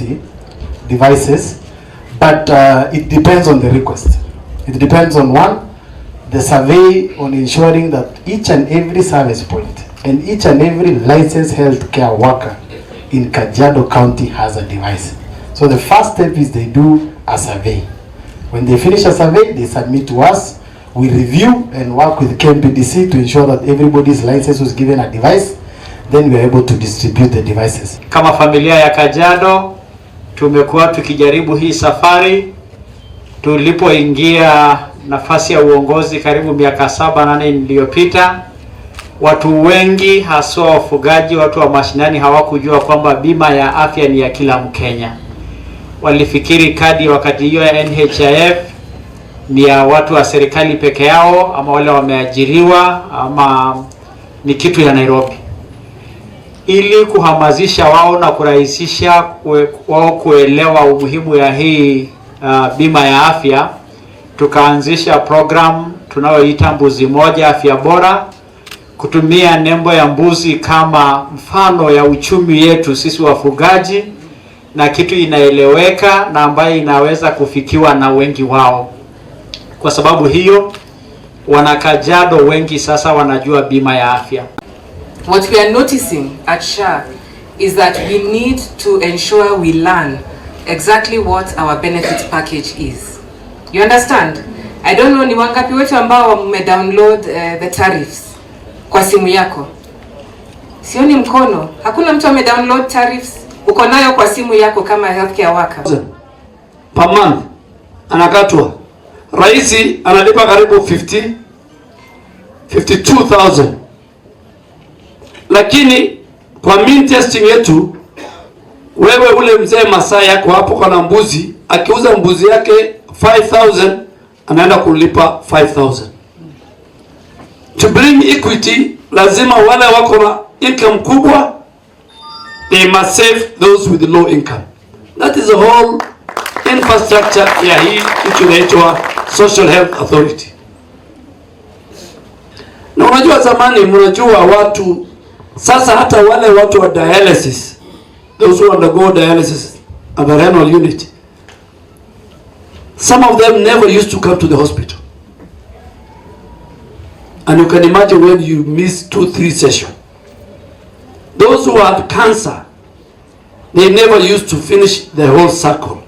60 devices, but it depends on the request. It depends on one, the survey on ensuring that each and every service point and each and every licensed healthcare worker in Kajiado County has a device. So the first step is they do a survey. When they finish a survey, they submit to us. We review and work with KMPDC to ensure that everybody's license was given a device. Then we are able to distribute the devices. Kama familia ya Kajiado tumekuwa tukijaribu hii safari. Tulipoingia nafasi ya uongozi karibu miaka 7, 8 iliyopita, watu wengi haswa wafugaji, watu wa mashinani hawakujua kwamba bima ya afya ni ya kila Mkenya. Walifikiri kadi wakati hiyo ya NHIF ni ya watu wa serikali peke yao, ama wale wameajiriwa, ama ni kitu ya Nairobi. Ili kuhamasisha wao na kurahisisha wao kuelewa umuhimu ya hii bima ya afya, tukaanzisha program tunayoita Mbuzi Moja Afya Bora, kutumia nembo ya mbuzi kama mfano ya uchumi yetu sisi wafugaji, na kitu inaeleweka na ambayo inaweza kufikiwa na wengi wao. Kwa sababu hiyo, Wanakajiado wengi sasa wanajua bima ya afya. What we are noticing at SHA is that we need to ensure we learn exactly what our benefit package is. You understand? I don't know ni wangapi wetu ambao mmedownload the tariffs kwa simu yako. Sioni mkono. Hakuna mtu amedownload tariffs. Uko nayo kwa simu yako kama healthcare worker. Per month anakatwa. Raisi analipa karibu 50 52,000, lakini kwa means testing yetu, wewe ule mzee Masai yako hapo kwa mbuzi, akiuza mbuzi yake 5000 anaenda kulipa 5000. To bring equity, lazima wale wako na income kubwa, they must save those with low income. That is the whole infrastructure ya hii kitu inaitwa Social Health Authority. Na unajua zamani, mnajua watu sasa, hata wale watu wa dialysis, those who undergo dialysis at the renal unit, some of them never used to come to the hospital. And you can imagine when you miss two, three sessions. Those who had cancer, they never used to finish the whole cycle.